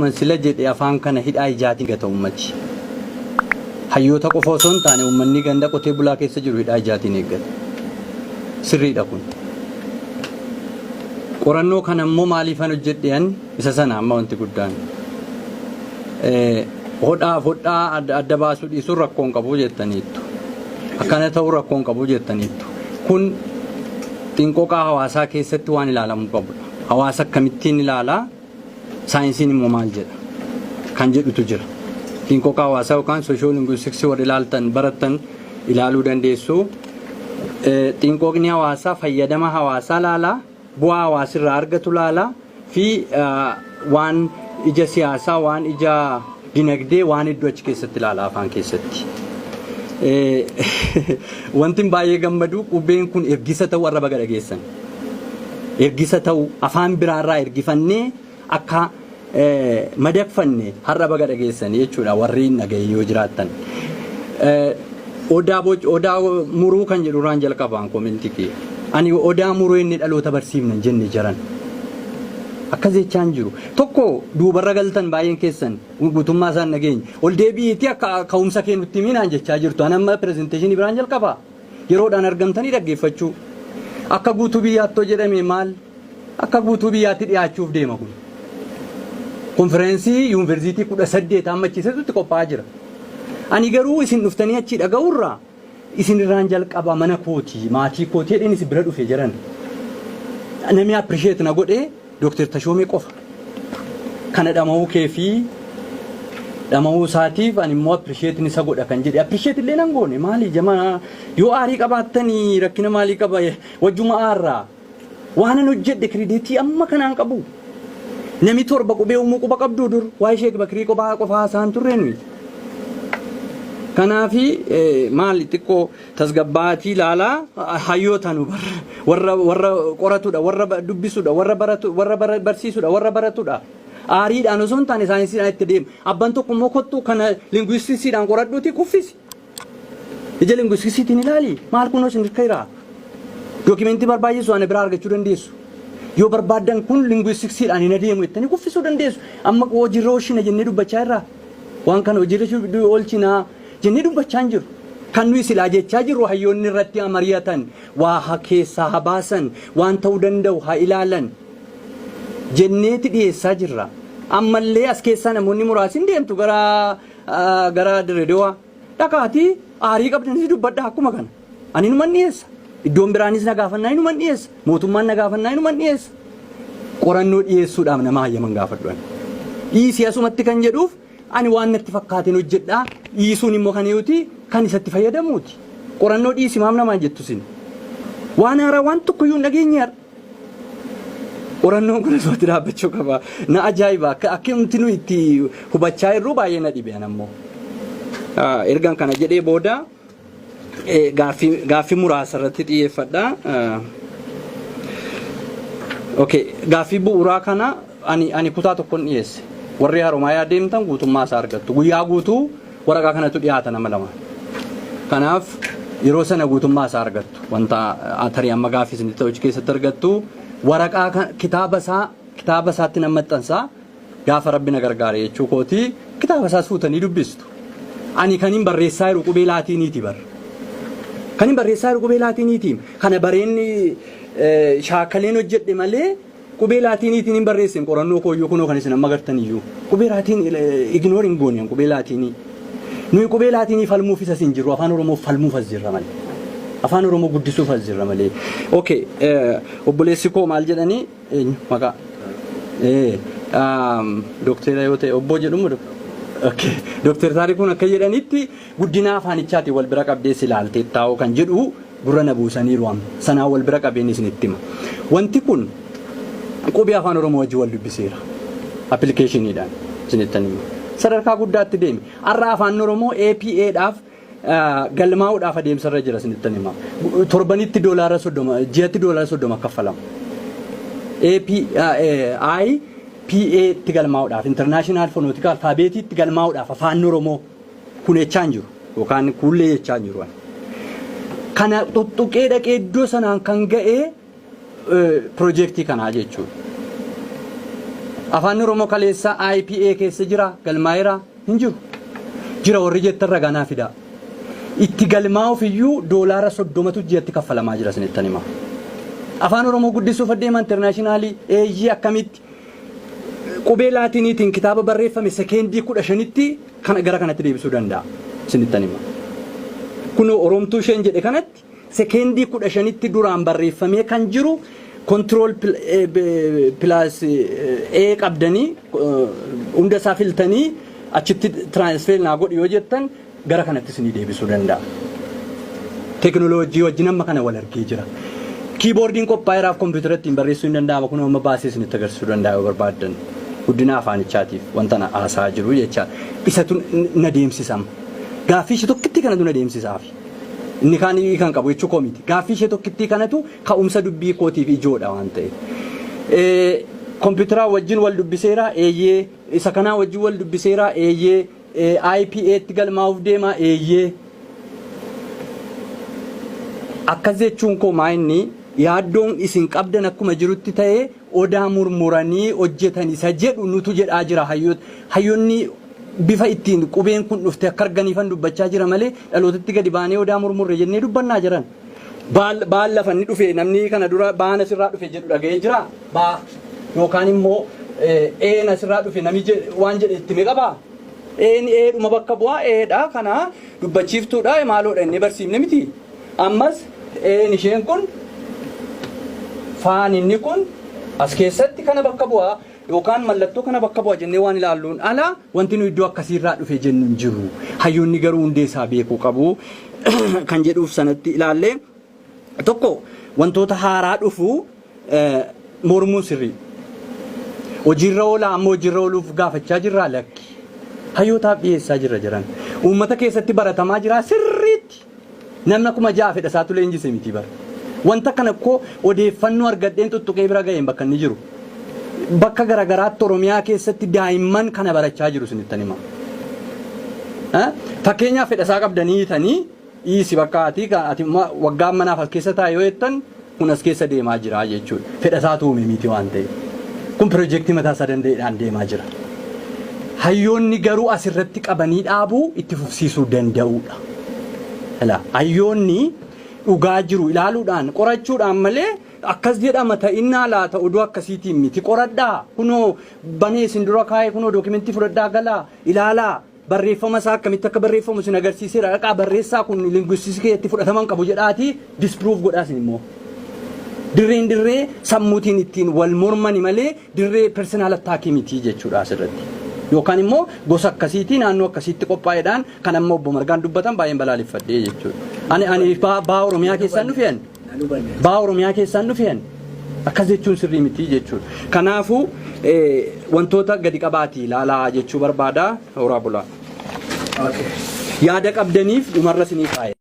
Akkuma sila jedhe, afaan kana hidhaa ijaatiin gata uummati. Hayyoota qofa osoo hin taane, uummanni ganda qotee bulaa keessa jiru hidhaa ijaatiin eeggata. Sirriidha kun. Qorannoo kana immoo maaliifan hojjedhe an isa sana amma wanti guddaan. Hodhaaf hodhaa adda baasuu dhiisuun rakkoo hin qabu jettaniittu. Akkana ta'uu rakkoo hin qabu jettaniittu. Kun xinqoqaa hawaasaa keessatti waan ilaalamuu qabudha. Hawaasa akkamittiin ilaalaa, saayinsiin immoo maal jedha kan jedhutu jira. Xinqoqaa hawaasaa yookaan sociolinguistics warri ilaaltan barattan ilaaluu dandeessu. Xinqoqni hawaasaa fayyadama hawaasaa ilaalaa, bu'aa hawaasirraa argatu ilaalaa fi waan ija siyaasaa, waan ija dinagdee, waan hedduu achi keessatti ilaala afaan keessatti. Wanti baay'ee gammadu, qubeen kun ergisa ta'uu arraba dhageessan. Ergisa ta'uu, afaan biraarraa ergifannee akka madaqfanne har'a baga dhageessan jechuudha, warri hin dhagahin yoo jiraattan. Odaa odaa muruu kan jedhu irraan jalqabaan comment kee. Ani odaa muruu inni dhaloota barsiifna hin jenne jiran. Akkas jechaan jiru. Tokko duubarra galtan, baay'een keessan guutummaa isaan dhageenye. Ol deebi'iitii akka ka'umsa kee nutti himinaan jechaa jirtu. Ani amma presentation biraan jalqaba. Yeroodhaan argamtanii dhaggeeffachuu. Akka guutuu biyyaattoo jedhame maal? Akka guutuu biyyaatti dhiyaachuuf deema kun. Konfereensii yuunivarsiitii 18 hammachiisetutti qophaa'aa jira. Ani garuu isin dhuftanii achii dhaga'urraa isin irraan jalqaba, mana kooti, maatii kooti jedheen isin bira dhufe jiran. Namni appreciate na godhee Dooktar Tashoomee qofa. Kana dhama'uu kee fi dhama'uu isaatiif ani immoo appreciate isa godha kan jedhe, appreciate illee nan goone. Maali jama, yoo aarii qabaattanii rakkina maalii qaba? Wajjuma aarraa waan an hojjedhe credit amma kanaan qabu. Nami torba qubee uumuu quba qabdu dur waa'ee Sheek Bakrii qophaa qofaa isaan turre nuyi. Kanaafi maali, xiqqoo tasgabbaatii ilaalaa. Hayyoota nu warra qoratudha, warra dubbisudha, warra baratu, warra barsiisudha, warra baratudha. Aariidhaan osoo hin taane saayinsiidhaan itti deema. Abbaan tokko immoo kottu kana linguisticsiidhaan qoradhuuti kuffisi. Ija linguisticsiitiin ilaali. Maal kunoo isin hirka. Document barbaachisu ana biraa argachuu dandeessu. Yoo barbaaddan kun linguisticsiidhaan hin adeemu jettanii kuffisuu dandeessu. Amma hojiirra oolchina jennee dubbachaa jirra. Waan kana hojiirra oolchinaa jennee dubbachaa hin jiru. Kan nuyi silaa jechaa jirru, hayyoonni irratti mari'atan, waa haa keessaa haa baasan, waan ta'uu danda'u haa ilaalan jenneeti dhiyeessaa jirra. Ammallee as keessaa namoonni muraasni deemtu gara Dirreedawaa. Dhaqaatii aarii qabdanis dubbadhaa akkuma kana. Ani numan dhiyeessa. Iddoon biraanis na gaafannaa inuman dhiyeessa. Mootummaan na gaafannaa inuman dhiyeessa. Qorannoo dhiyeessuudhaaf nama hayyaman gaafadhu ani. Dhiisii asumatti kan jedhuuf, ani waan natti fakkaateen hojjedhaa, dhiisuun immoo kan yuuti kan isatti fayyadamuuti. Qorannoo dhiisi maam namaan jettu sin. Waan haaraa waan tokko iyyuu hin dhageenye har'a. Qorannoon kun asumatti dhaabbachuu qaba. Na ajaa'iba, akka akkamti nu itti hubachaa jirru baay'ee na dhibe ammoo. Ergan kana jedhee booda gaaffii muraasa irratti xiyyeeffadha. Okay, gaaffii bu'uuraa kana ani kutaa tokkoon dhiyeesse. Warri Haromaayaa deemtan guutummaa isaa argattu. Guyyaa guutuu waraqaa kanatu dhiyaata nama lama. Kanaaf yeroo sana guutummaa isaa argattu. Wanta tarii amma gaaffii isinitti ta'u keessatti argattu. Waraqaa kitaaba isaatti nan maxxansaa, gaafa Rabbi na gargaare jechuu kooti, kitaaba isaas fuutanii dubbistu. Ani kan hin barreessaa jiru qubee Laatiiniiti bar. Kan hin barreessaa jiru qubee Laatiiniiti. Kana bareenni shaakaleen hojjedhe malee qubee Laatiiniitiin hin barreessin qorannoo kooyyuu, kunoo kan isin amma agartan iyyuu. Qubee Laatiin ignore hin goone qubee Laatiinii. Nuyi qubee Laatiinii falmuuf as hin jirru, Afaan Oromoo falmuuf as jirra malee. Afaan Oromoo guddisuuf as jirra malee. Okay, obboleessi koo maal jedhanii, eenyu maqaa? Doktera yoo ta'e obboo jedhumu. Okay. Dooktar Taarikuun akka jedhanitti guddina afaanichaatiin wal bira qabdees ilaaltee taa'uu kan jedhu gurra na buusaniiru amma. Sanaan wal bira qabeen isinitti hima. Wanti kun qubee Afaan Oromoo wajjin wal dubbiseera. Applicationiidhaan isinittan hima. Sadarkaa guddaatti deeme. Har'a Afaan Oromoo APA dhaaf galmaa'uudhaaf adeemsarra jira, isinittan hima. Torbanitti doolaara 30, ji'atti doolaara 30 kaffalama. AP I PA tti galmaa'uudhaaf, International Phonetic Alphabet tti galmaa'uudhaaf, Afaan Oromoo kun jechaa hin jiru yookaan kuullee jechaa hin jiru. Kana tuttuqee dhaqee iddoo sanaan kan ga'ee piroojeektii kanaa jechuudha. Afaan Oromoo kaleessa IPA keessa jira, galmaa'eera? Hin jiru. Jira warri jettan ragaa naa fidaa. Itti galmaa'uuf iyyuu $30tu ji'atti kaffalamaa jira, isinittan hima. Afaan Oromoo guddisuuf adeema international, eeyyii. Akkamitti qubee Laatiniitiin kitaaba barreeffame sekeendii 15tti kana gara kanatti deebisuu danda'a, isinittan hima. Kun Oromtuu isheen jedhe kanatti sekeendii 15tti duraan barreeffamee kan jiru control plus A qabdanii hunda isaa filtanii achitti transfer naa godhi yoo jettan gara kanatti isinii deebisuu danda'a. Teekinooloojii wajjin amma kana wal argee jira. Keyboardiin qophaa'eeraaf, kompiitara ittiin barreessuu hin danda'ama. Kun amma baasee isinitti agarsiisuu danda'a yoo barbaaddan. Guddina afaanichaatiif wanta na haasaa jiru jecha isatu na deemsisama. Gaaffii ishee tokkittii kanatu na deemsisaafi. Inni kaan kan qabu jechuu koo miti. Gaaffii ishee tokkittii kanatu ka'umsa dubbii kootiif ijoodha waan ta'eef. Kompiitaraa wajjin wal dubbiseera, eeyyee. Isa kanaa wajjin wal dubbiseera, eeyyee. IPA'tti galmaa'uuf deema, eeyyee. Akkas jechuun koo maa inni yaaddoon isin qabdan akkuma jirutti ta'ee, odaa murmuranii hojjetan isa jedhu nutu jedhaa jira. Hayyoonni bifa ittiin qubeen kun dhufte akka arganiifan dubbachaa jira malee dhalootatti gadi baanee odaa murmurre jennee dubbannaa jiran. Baal lafa inni dhufe namni kana dura baan asirraa dhufe jedhu dhaga'ee jira. Baa yookaan immoo een asirraa dhufe namni waan jedhe itti mee qabaa? Een eedhuma bakka bu'aa, eedha kana dubbachiiftuudha, maaloodha inni barsiifne miti. Ammas een isheen kun, faan inni kun as keessatti kana bakka bu'aa yookaan mallattoo kana bakka bu'a jennee waan ilaalluun ala wanti nu iddoo akkasiirraa dhufe jennu hin jiru. Hayyoonni garuu hundee isaa beekuu qabu kan jedhuuf sanatti ilaallee, tokko wantoota haaraa dhufu mormuun sirrii. Hojiirra oolaa, amma hojiirra ooluuf gaafachaa jirraa? Lakki. Hayyootaaf dhiyeessaa jirra jiran. Uummata keessatti baratamaa jira sirriitti. Namni 6000 fedha isaatu leenjise miti bara. Wanta kana koo odeeffannoo argadheen tuttuqee bira ga'een bakka inni jiru. Bakka garaagaraatti Oromiyaa keessatti daa'imman kana barachaa jiru, isinittan hima. Fakkeenyaaf fedha isaa qabdanii hiitanii dhiisi, bakka ati ati waggaa manaaf as keessa taa'e yoo jettan kun as keessa deemaa jira jechuudha. Fedha isaatu uume miti waan ta'eef. Kun piroojeektii mataa isaa danda'eedhaan deemaa jira. Hayyoonni garuu asirratti qabanii dhaabuu itti fufsiisuu danda'uudha. Hayyoonni dhugaa jiru ilaaluudhaan, qorachuudhaan malee akkas jedhama ta'innaa laata oduu akkasiitiin miti. Qoradhaa, kunoo banee isin dura kaa'ee, kunoo dookimentii fudhadhaa galaa ilaalaa, barreeffama isaa akkamitti akka barreeffamu isin agarsiiseera, dhaqaa barreessaa, kun linguistics keessatti fudhataman qabu jedhaatii disprove godhaa isin immoo. Dirreen dirree sammuutiin ittiin wal mormani malee dirree personal attack miti jechuudha asirratti. Yookaan immoo gosa akkasiitii naannoo akkasiitti qophaa'eedhaan kan amma obbo Margaan dubbatan baay'een balaaleffadhee jechuudha. Ani baa Oromiyaa keessaan dhufeen. Baa Oromiyaa keessaan dhufeen. Akkas jechuun sirrii miti jechuudha. Kanaafuu wantoota gadi qabaatii ilaalaa jechuu barbaada. Horaa bulaa. Yaada qabdaniif dhumarra isinii kaa'e.